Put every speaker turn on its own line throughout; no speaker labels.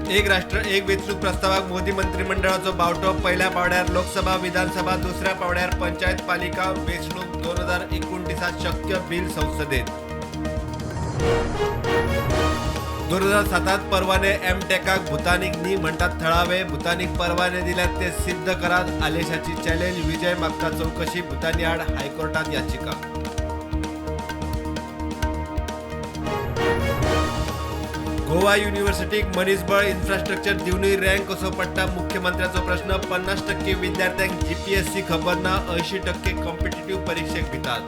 एक राष्ट्र एक वेंचणूक प्रस्तावाक मोदी मंत्रिमंडळाचो बावटो. पयल्या पावड्यार लोकसभा, विधानसभा, दुसऱ्या पावड्यार पंचायत, पालिका वेंचणूक 2029 शक्य. बिल संसदेत. 2007 परवाने एमटेकाक भूतानीक न्ही म्हणटात थळावे. भूतानीक परवाने दिल्यात ते सिद्ध करात, आलेशाची चॅलेंज. विजय मागता चवकशी, भूतानी आड हायकोर्टात याचिका. गोवा युनिव्हर्सिटीक मनीसबळ, इन्फ्रास्ट्रक्चर दिवनूय रँक कसो पडटा, मुख्यमंत्र्याचो प्रस्न. 50% विद्यार्थ्यांक जीपीएससी खबर ना, 80% कॉम्पिटिटिव्ह परीक्षेक भितात.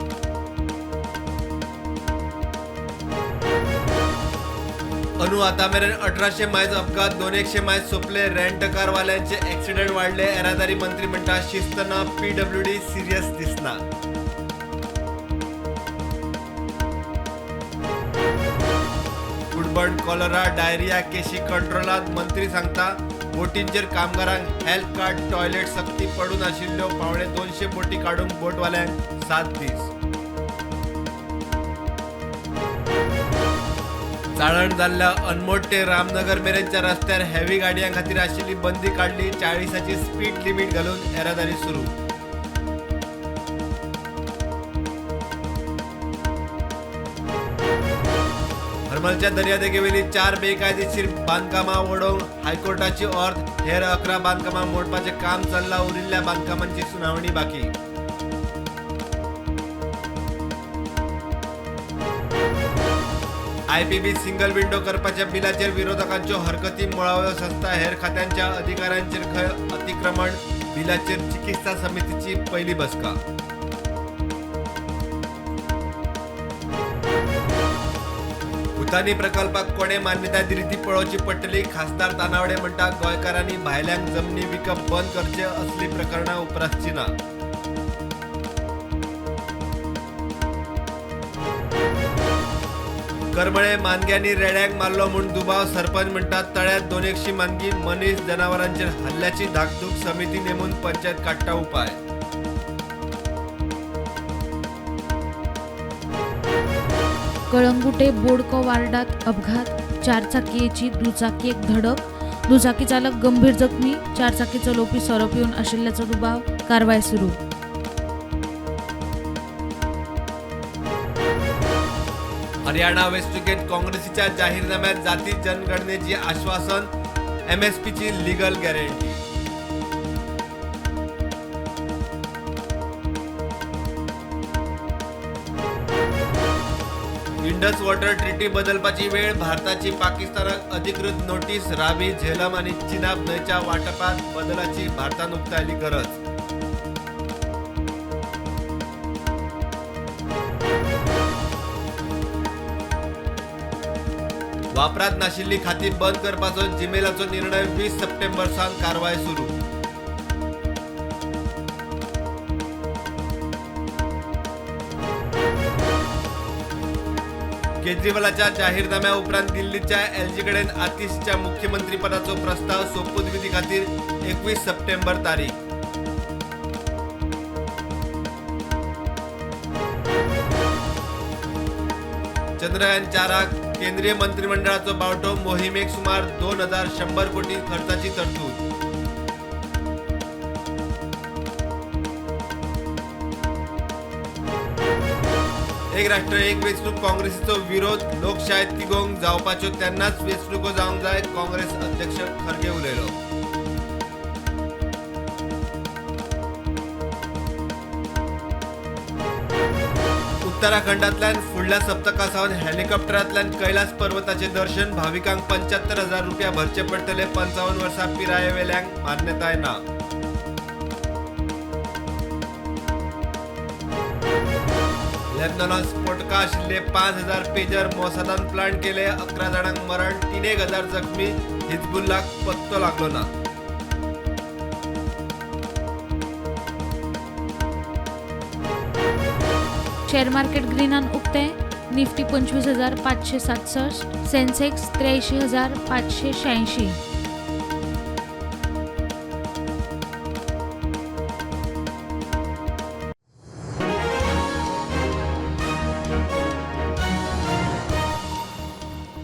अंदू आतामेरेन 1800 मायज अपघात, 200 मायज सोंपले. रेंटकारवाल्यांचे एक्सिडेंट वाडले. येरादारी मंत्री म्हणटा शिस्त ना, पीडब्ल्यूडी सिरियस दिसना. वुडबर्न कॉलरा, डायरिया केशी कंट्रोलात, मंत्री सांगता. बोटींचेर कामगारांक हेल्थ कार्ड, टॉयलेट सक्ती. पडून आशिल्ल्यो 175 बोटी काडूंक बोटवाल्यांक 7 दीस. चाळण जाल्ल्या अनमोड ते रामनगर मेरेनच्या रस्त्यार हेवी गाडयां खातीर आशिल्ली बंदी काडली. 40ची स्पीड लिमीट घालून येरादारी सुरू. हरमलच्या दर्यादेगेवेली 4 बेकायदेशीर बांदकामां वडोवंक हायकोर्टाची ऑर्द. हेर 11 बांदकामां मोडपाचें काम चल्लां. उरिल्ल्या बांदकामांची सुनावणी बाकी. आयपीबी सिंगल विंडो करपाच्या बिलाचेर विरोधकांच्यो हरकती. मुळाव्यो संस्था, हेर खात्यांच्या अधिकारांचेर खंय अतिक्रमण. बिलाचेर चिकित्सा समितीची पयली बसका. भूतानी प्रकल्पाक कोणे मान्यताय दिली ती पळोवची पडटली. खासदार तानावडे म्हणटा, गोंयकारांनी भायल्यांक जमनी विकप बंद करचें, असलीं प्रकरणां उप्रासचीं ना. करमळे मानग्यांनी रेड्यांक मारलो म्हूण दुबाव. सरपंच म्हणटा तळ्यांत 200 मानगीं. मनीस जनावरांचेर हल्ल्याची धाकधूक. समिती नेमून पंचायत काडटा उपाय.
कळंगुटे बोडको वार्डात अपघात, चारचाकयेची दुचाकीक धडक, दुचाकी चालक गंभीर जखमी, चारचाकी चलोवपी सोरो पिवन आशिल्ल्याचो दुबाव, कारवाय सुरू.
हरियाणा वेंचणुकेत काँग्रेसीच्या जाहीरनाम्यात जाती जनगणनेची आश्वासन, एमएसपीची legal guarantee. Indus water treaty बदलपाची वेळ, भारताची पाकिस्तानाक अधिकृत नोटीस. रावी, झेलम आनी चिनाब न्हंयच्या वांटपांत बदलाची भारतान उक्तायली गरज. वापरात नाशिल्ली खाती बंद करपाचो जीमेलाचो निर्णय, 20 सप्टेंबर सावन कारवाय सुरू. केजरीवालाच्या जाहीरनाम्या उपरांत दिल्लीच्या एलजीकडेन आतिशच्या मुख्यमंत्रीपदाचो प्रस्ताव, सोपूतविधी खातीर 21 सप्टेंबर तारीख. चंद्रयान 4 केंद्रीय मंत्रिमंडळाचो बावटो, मोहिमेक सुमार 2100 कोटी खर्चाची तरतूद. एक राष्ट्र एक वेंचणूक काँग्रेसीचो विरोध, लोकशाय तिगोवंक जावपाच्यो तेन्नाच वेंचणुको जावंक जाय, काँग्रेस अध्यक्ष खरगे उलयलो. उत्तराखंडांतल्यान फुडल्या सप्तका सावन हेलिकॉप्टरांतल्यान कैलास पर्वताचें दर्शन, भाविकांक 75,000 रुपया भरचे पडटले. 55 वर्सां पिरायेवेल्यांक मान्यताय ना. लेबनॉनात स्फोटकां आशिल्ले 5000 पेजर मोसादान प्लांट केले. 11 जाणांक मरण, 3000 जखमी. हिजबुल्लाक पत्तो लागलो ना.
शेअर मार्केट ग्रीनान उक्ते, निफ्टी 25,567, सेन्सेक्स 83,586.